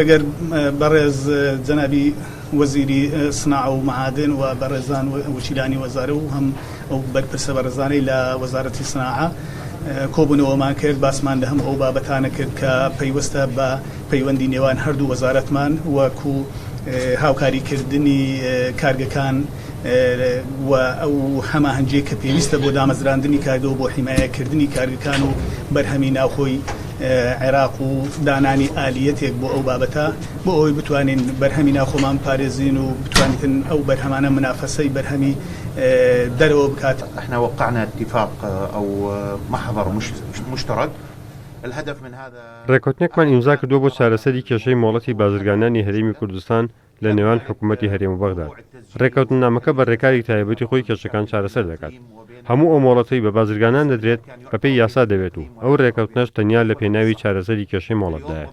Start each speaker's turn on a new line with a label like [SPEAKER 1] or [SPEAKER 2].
[SPEAKER 1] لەگەر بەڕێز جەنابی وەزیری سناعە و معادن و بەڕێزان وەکیلانی وەزارە و هەم ئەو بەرپرسە بەڕێزانەی لە وەزارەتی سناعە کۆبوونەوەمان کرد، باسمان لە هەموو ئەو بابەتانە کرد کە پەیوەستە بە پەیوەندی نێوان هەردوو وەزارەتمان وەکو هاوکاریکردنی کارگەکان و ئەو هەماهەنگیەی کە پێویستە بۆ دامەزراندنی کارگە و بۆ حیمایەکردنی کارگەکان و بەرهەمی ناوخۆی عێراق و دانانی ئالیەتێک بۆ ئەو بابەتە بۆ ئەوەی بتوانین بەرهەمی ناوخۆمان بپارێزین و بتوانیتن ئەو بەرهەمانە منافەسەی بەرهەمی دەرەوە بکات.
[SPEAKER 2] احنا وقعنا اتفاق او محضر مشترک الهدف من هذا.
[SPEAKER 3] ڕێککەوتنێکمان ئیمزا کردووە بۆ چارەسەری کێشەی مۆڵەتی بازرگانانی هەرێمی کوردستان لە نێوان حکوومەتی هەرێم و بەغداد. ڕێککەوتننامەکە بە ڕێکاری تایبەتی خۆی کێشەکان چارەسەر دەکات. هەموو ئەو مۆڵەتەی بە بازرگانان دەدرێت بەپێی یاسا دەبێت و ئەو ڕێککەوتنەش تەنیا لە پێناوی چارەسەری کێشەی مۆڵەتدایە.